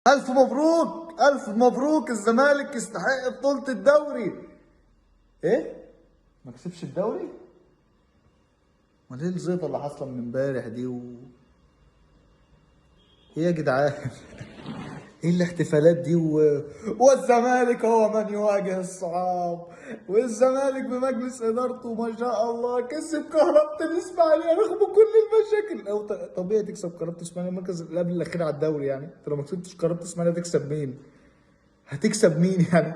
ألف مبروك، ألف مبروك، الزمالك يستحق بطولة الدوري. إيه؟ ما كسبش الدوري؟ امال ايه الزيطة اللي حاصلة من امبارح دي ايه يا جدعان؟ ايه الاحتفالات دي والزمالك هو من يواجه الصعاب، والزمالك بمجلس ادارته ما شاء الله كسب كهربة الاسماعيلية رغم كل المشاكل. او طبيعي تكسب كهربة الاسماعيلية، المركز اللي قبل الاخير على الدوري، يعني انت لو ما كسبتش كهربة الاسماعيلية تكسب مين؟ هتكسب مين يعني؟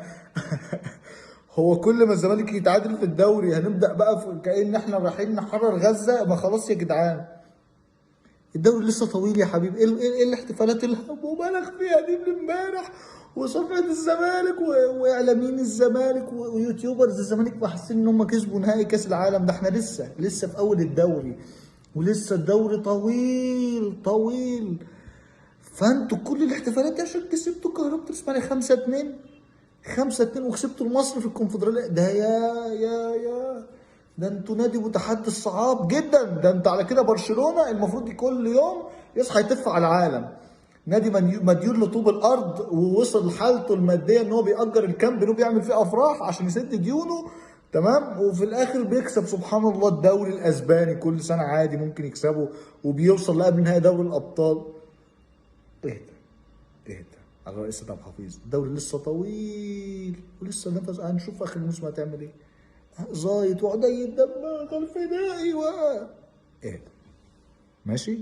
هو كل ما الزمالك يتعادل في الدوري هنبدأ بقى كأن احنا رايحين نحرر غزة؟ ما خلاص يا جدعان، الدوري لسه طويل يا حبيبي. ايه الاحتفالات اللي مبالغ فيها دي من امبارح؟ وصفحه الزمالك واعلاميين الزمالك و YouTubers الزمالك حاسين ان هم كسبوا نهائي كاس العالم. ده احنا لسه في اول الدوري، ولسه الدوري طويل طويل. فانتوا كل الاحتفالات دي عشان كسبتوا كهربة الاسماعيلية 5-2 وكسبتوا المصري في الكونفدراليه. ده يا يا يا ده انتوا نادي متحدي الصعاب جدا. ده انت على كده برشلونة المفروض كل يوم يصحى يتف على العالم. نادي مديون لطوب الارض، ووصل حالته المادية ان هو بيأجر الكامب نو بيعمل فيه افراح عشان يسد ديونه، تمام؟ وفي الاخر بيكسب سبحان الله الدوري الاسباني كل سنة عادي ممكن يكسبه، وبيوصل لقبل نهائي دوري الابطال. اهدى اهدى على رئيس عبد الحفيظ، الدوري لسه طويل ولسه نفس، هنشوف اخر الموسم هتعمل ايه. زايط وعدي الدماغ الفدائي اهدى، ماشي.